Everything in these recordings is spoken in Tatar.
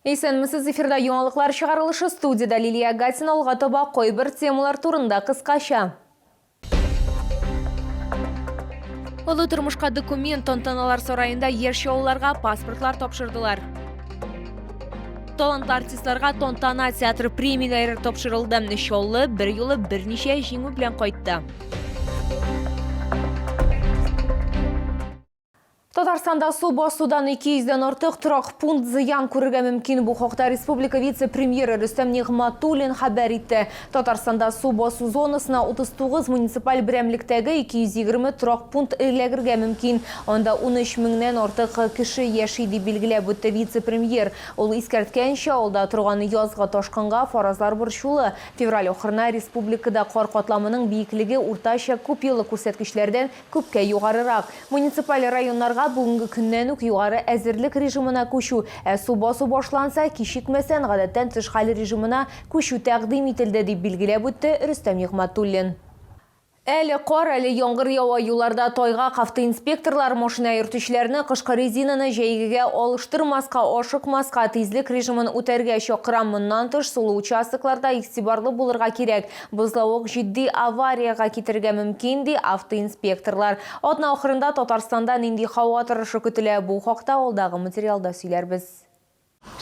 Исәнмесез, эфирда яңалыклар чыгарылышы, студиядә Лилия Гатина. Алга таба кайбер темалар турында кыскача. Олы тормышка документ тантаналар сараенда яшь чаллыларга паспортлар тапшырдылар. Талантлы артистларга Тантана театры премияләре тапшырылды. Чаллы бер юлы берничә җиңү белән кайтты. Татарстанда су басудан 200 дән артык торак пункт зыян күрергә мөмкин. Бу хакта республика вице-премьеры Рөстәм Нигъматуллин хәбәр итте. Татарстанда су басу зонасына 39 муниципаль берәмлектәге 220 торак пункт эләгергә мөмкин. Анда 13 меңнән артык кеше яши, дип билгеләп үтте вице-премьер. Ул искәрткәнчә, алда торган язгы ташкынга фаразлар борчулы. Февраль ахырына республикада кар катламының биеклеге уртача күпьеллык күрсәткечләрдән күпкә югарырак. Муниципаль районнарга бүгенге көннән үк югары әзерлек режимына күчү, ә су басу башланса, кичекмәсән, гадәттән тыш хәл режимына күчү тәкъдим ителде, дип билгеләп үтте Рөстәм Нигъмәтуллин. Әле кар, әле яңгыр ява, юлларда тайгак. Автоинспекторлар машина йөртүчеләрне кышкы резинаны җәйгегә алыштырмаска, ашыкмаска, тизлек режимын үтәргә чакыра. Моннан тыш, сулы участокларда игътибарлы булырга кирәк. Бозлавык җитди авариягә китерергә мөмкин, ди автоинспекторлар. Атна ахырында Татарстанда нинди һава торышы көтелә? Бу хакта алдагы материалда сөйләрбез.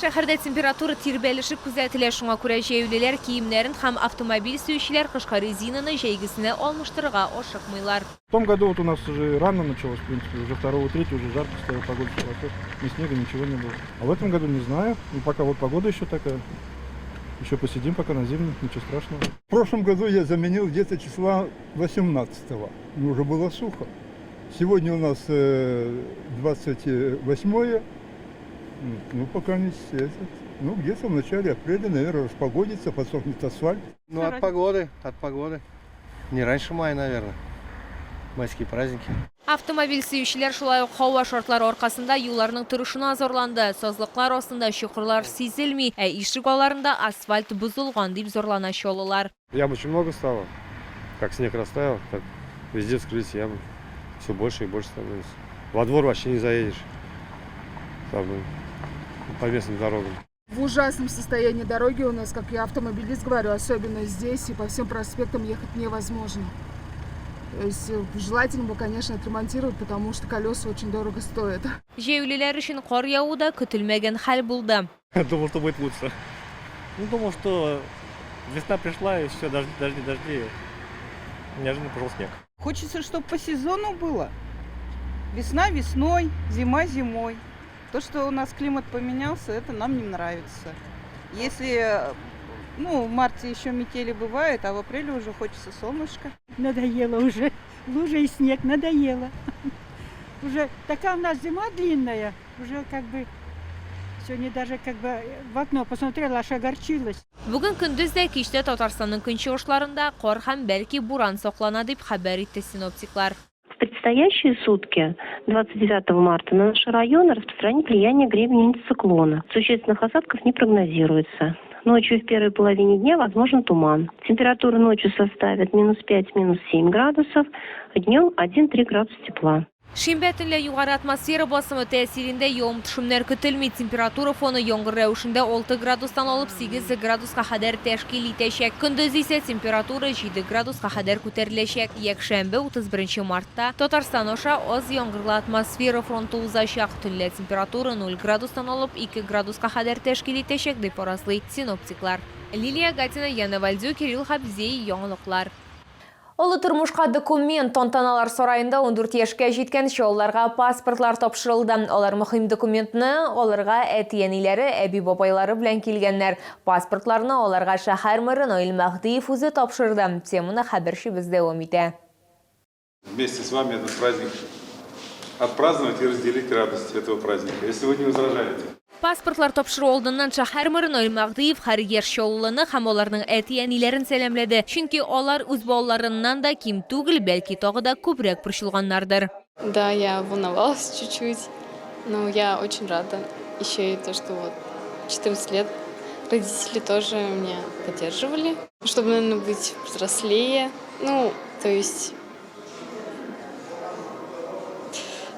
Шәһәрдә температура тирбәлеше күзәтелә, шуңа күрә җәяүлеләр киемнәрен һәм автомобиль сөючеләр кышкы резинаны җәйгесенә алмаштырырга ашыкмыйлар. В том году вот у нас уже рано началось, в принципе, уже второго, третьего уже жарко стало, погода хорошо, ни снега, ничего не было. А в этом году не знаю, ну пока вот погода еще такая. Еще посидим пока на зимних, ничего страшного. В прошлом году я заменил где-то числа 18-го, но уже было сухо. Сегодня у нас 28-е, ну пока не этот. Ну где-то в начале апреля, наверное, распогодится, подсохнет асфальт. Ну от погоды, от погоды. Не раньше мая, наверное. Майские праздники. Автомобиль сөючеләр шулай ук һава шартлары аркасында юлларның торышына зарланды. Сазлыклар астында чокырлар сизелми, ә ишек алларында асфальт бозылган, дип зарлана чаллылар. Ям очень много стало. Как снег растаял, так везде вскрылись ямы. Все больше и больше становится. Во двор вообще не заедешь. Там, по местным дорогам. В ужасном состоянии дороги у нас, как я автомобилист говорю, особенно здесь и по всем проспектам ехать невозможно. То есть желательно бы, конечно, отремонтировать, потому что колеса очень дорого стоят. Җәяүлеләр өчен кар яву да көтелмәгән хәл булды. Думал, что будет лучше. Ну, думал, что весна пришла, и все, дожди, дожди, дожди. Неожиданно пошел снег. Хочется, чтобы по сезону было. Весна весной, зима зимой. То, что у нас климат поменялся, это нам не нравится. Если, ну, в марте еще метели бывает, а в апреле уже хочется солнышко. Надоело уже. Лужа и снег надоело. Уже такая у нас зима длинная, уже как бы сегодня даже как бы в окно посмотрела, аж огорчилась. Бүген көндез дә, кич тә Татарстанның көнчыгышларында кар һәм бәлки буран саклана, дип хәбәр итте синоптиклар. В предстоящие сутки, 29 марта, на наши районы распространит влияние гребня антициклона. Существенных осадков не прогнозируется. Ночью и в первой половине дня возможен туман. Температура ночью составит минус 5, минус 7 градусов, днем 1-3 градуса тепла. Шимбә төнлә югары атмосфера басымы тәэсирендә явым-төшемнәр көтелми. Температура фоны яңгыр рәвешендә 6 градустан алып 8 градуска кадәр тәшкил итәчәк. Көндез исә температура 7 градуска кадәр күтәреләчәк. Якшәмбе, 31 мартта, Татарстан аша аз яңгырлы атмосфера фронты узачак. Төнлә температура 0 градустан алып 2 градуска кадәр тәшкил итәчәк, дип фаразлый синоптиклар. Лилия Гатина, Яна Вальдю, Кирилл Хабзей, Яңалыклар. Олы тормышка документ тантаналар сараенда 14 яшькә җиткән чаллыларга паспортлар тапшырылды. Алар мөһим документны алырга әти-әниләре, әби-бабайлары белән килгәннәр. Паспортларны аларга шәһәр мэры Наил Мәһдиев үзе тапшырды. Теманы хәбәрчебез дәвам итә. Вместе с вами этот праздник отпраздновать и разделить радость этого праздника, если вы не возражаете. Паспортлар тапшыру алдыннан шәһәр мэры Наил Мәһдиев һәр яшь чаллылыны һәм аларның әти-әниләрен сәламләде. Чөнки алар үз балаларыннан да ким түгел, бәлки тагы да күбрәк борчылганнардыр. Да, я волновалась чуть-чуть, но я очень рада. Еще и то, что вот 14 лет родители тоже меня поддерживали, чтобы, наверное, быть взрослее. Ну, то есть...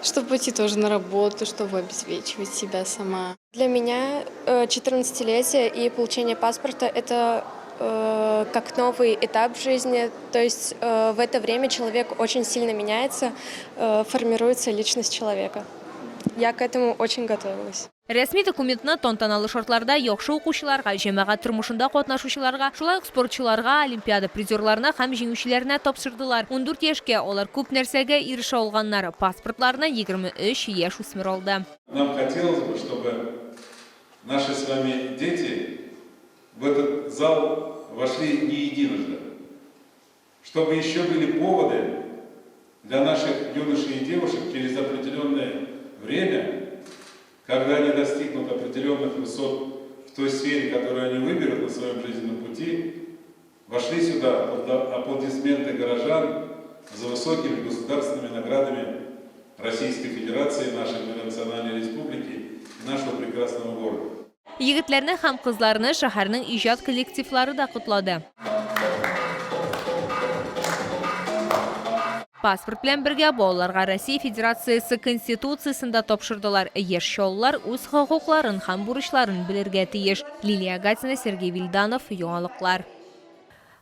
Чтобы пойти тоже на работу, чтобы обеспечивать себя сама. Для меня 14-летие и получение паспорта – это как новый этап в жизни. То есть в это время человек очень сильно меняется, формируется личность человека. Я к этому очень готовилась. Рәсми документны тантаналы шартларда яхшы укучыларга, җәмәгать тормышында катнашучыларга, шулай ук спортчыларга, олимпиада призерларына һәм җиңүчеләренә тапшырдылар. 14 яшькә алар күп нәрсәгә ирешә алганнар. Паспортларны 23 яшь үсмер алды. Нам хотелось бы, чтобы наши с вами дети в этот зал вошли не единожды. Чтобы еще были поводы для наших юношей и девушек через определенное время, когда они достигнут определенных высот в той сфере, которую они выберут на своем жизненном пути, вошли сюда под аплодисменты горожан за высокими государственными наградами Российской Федерации, нашей многонациональной республики и нашего прекрасного города. Егетләрне һәм кызларны шәһәрнең иҗат коллективлары да котлады. Паспорт белән бергә балаларга Россия Федерациясе Конституциясен дә тапшырдылар. Яшь чаллылар үз хокукларын һәм бурычларын белергә тиеш. Лилия Гатина, Сергей Вильданов, Яңалыклар.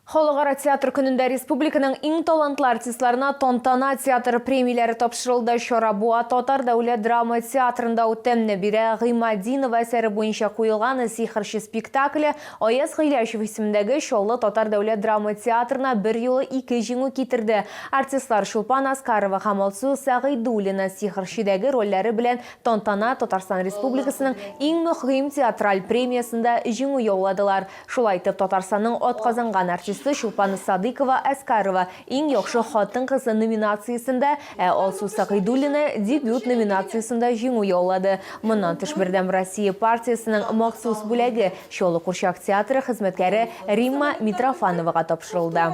Халыкара театр көнендә республиканың иң талантлы артистларына Тантана театры премияләре тапшырылды. Чара Буа татар дәүләт драма театрында үтте. Нәбирә Гыймадинова әсәре буенча куелган Сихерче спектакле Аяз Гыйләҗев исемендәге Чаллы татар дәүләт драма театрына берьюлы ике җиңү китерде. Артистлар Чулпан Аскарова һәм Алсу Сәгыйдуллина Сихерчедәге рольләре белән Тантана Татарстан Республикасының иң мөһим театраль премиясендә җиңү яуладылар. Шулай итеп, Татарстанның атказанган артисты Чулпан Садыйкова-Әскарова Иң яхшы хатын-кыз номинациясендә, ә Алсу Сәгыйдуллина Дебют номинациясендә җиңү яулады. Моннан тыш Бердәм Россия партиясенең махсус бүләге Чаллы курчак театры хезмәткәре Римма Митрофановага тапшырылды.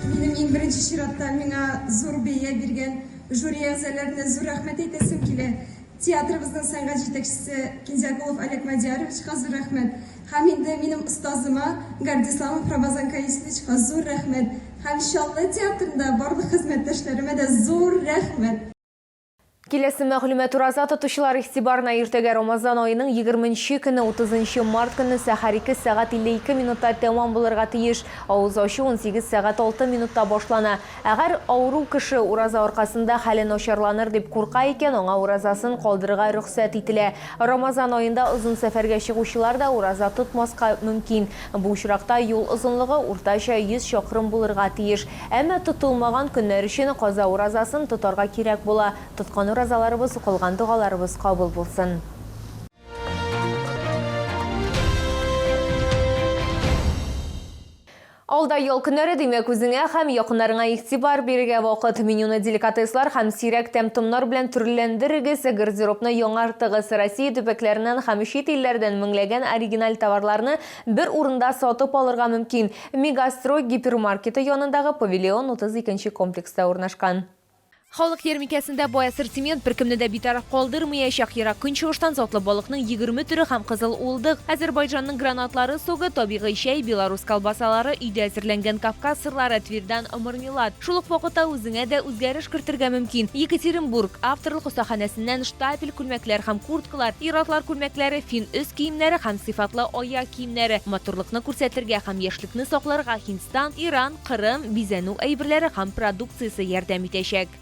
Минем иң беренче чиратта миңа зур бәя биргән жюри әгъзаларына зур рәхмәт әйтәсем килә. Театрыбызның сәнгать җитәкчесе Кинзякулов Олег Мадияровичка зур рәхмәт. Һәм инде минем остазыма Гардисламов Рамазан Каисовичка зур рәхмәт. Һәм Чаллы театрында барлык хезмәттәшләремә дә зур рәхмәт. Киләсе мәгълүмат ураза тотучылар игътибарына иртәгә Рамазан аеның 20 нче көне 30 нчы март көнне сәхәр 2 сәгать 52 минутта тәмам булырга тиеш. Авыз ачу 18 сәгать 6 минутта башлана. Әгәр авыру кеше ураза аркасында хәле начарланыр дип курка икән, аңа уразасын калдырырга рөхсәт ителә. Рамазан аенда озын сәфәргә чыгучылар да ураза тотмаска мөмкин. Бу очракта юл озынлыгы уртача 100 чакрым булырга тиеш. Әмма тотылмаган көннәр өчен каза уразасын тотарга кирәк була. Тоткан уразаларыбыз, укылган догаларыбыз кабул булсын. Алда ял көннәре, димәк, үзеңә һәм якыннарыңа игътибар бирергә вакыт. Менюны деликатеслар һәм сирәк тәм-томнар белән төрлеләндерегез, гардеробны яңартыгыз. Россия төбәкләреннән һәм чит илләрдән меңләгән оригиналь товарларны бер урында сатып алырга мөмкин. Мегастрой гипермаркеты янындагы Павильон 32 нче комплекста урнашкан. Халык ярминкәсендә бай ассортимент беркемне дә битараф калдырмыячак. Ерак Көнчыгыштан затлы балыкның 20 төре һәм кызыл уылдык, Әзербайҗанның гранатлары согы, табигый чәй, белорус колбасалары, өйдә әзерләнгән Кавказ сырлары, Тверьдан мармелад. Шул ук вакытта үзеңә дә үзгәреш кертергә мөмкин. Екатеринбург авторлык остаханәсеннән штапель күлмәкләр һәм курткалар, ир-атлар күлмәкләре, фин өс киемнәре һәм сыйфатлы аяк киемнәре, матурлыкны күрсәтергә һәм яшьлекне сакларга Һиндстан, Иран, Кырым бизәнү әйберләре һәм продукциясе ярдәм итәчәк.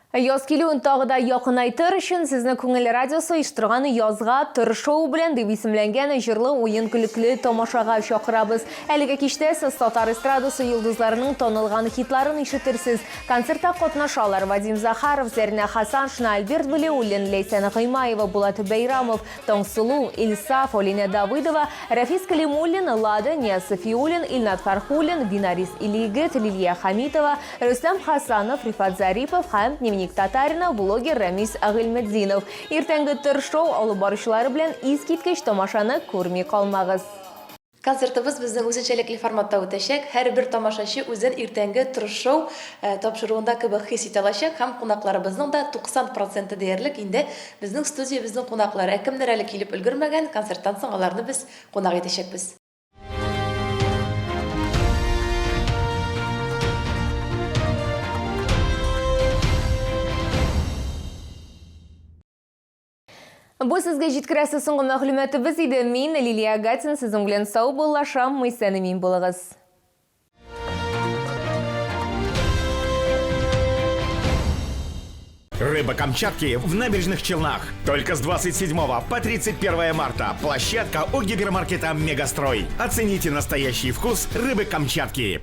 Яз килүен тагы да якынайтыр өчен сезне Күңел радиосы оештырган Язга тор шоу белән дип исемләнгән җырлы уен-көлкеле тамашага чакырабыз. Әлеге кичтә сез татар эстрадасы йолдызларының танылган хитларын ишетерсез. Концертта катнашалар Вадим Захаров, Зәринә Хасаншина, Альберт Вәлиуллин, Ләйсән Гыймаева, Булат Бәйрамов, Таңсылу, Илсаф, Алинә Давыдова, Рәфис Кәлимуллин, Лада, Нияз Сафиуллин, Илнат Фәрхуллин, Винарис Илегет, Лилия Хәмитова, Рөстәм Хасанов, Рифат Зарипов һәм Дневник татарина, блогер Рәмис Гыйльметдинов. Иртәнге тор-шоу алып баручылары белән искиткеч тамашаны күрми калмагыз. Концертыбыз безнең үзенчәлекле форматта үтәчәк. Һәрбер тамашачы үзен иртәнге тор-шоу тапшыруында кебек хис итә алачак һәм кунакларыбызның да 90 проценты диярлек инде безнең студиябезнең кунаклары. Ә кемнәр әле килеп өлгермәгән, концерттан соң аларны без кунак итәчәкбез. Бу сезгә җиткерәсе соңгы мәгълүматыбыз иде. Мин, Лилия Гатин, сезнең белән саубуллашам. Исән-имин булыгыз. Рыба Камчатки в набережных Челнах. Только с 27 по 31 марта. Площадка у гипермаркета «Мегастрой». Оцените настоящий вкус рыбы Камчатки.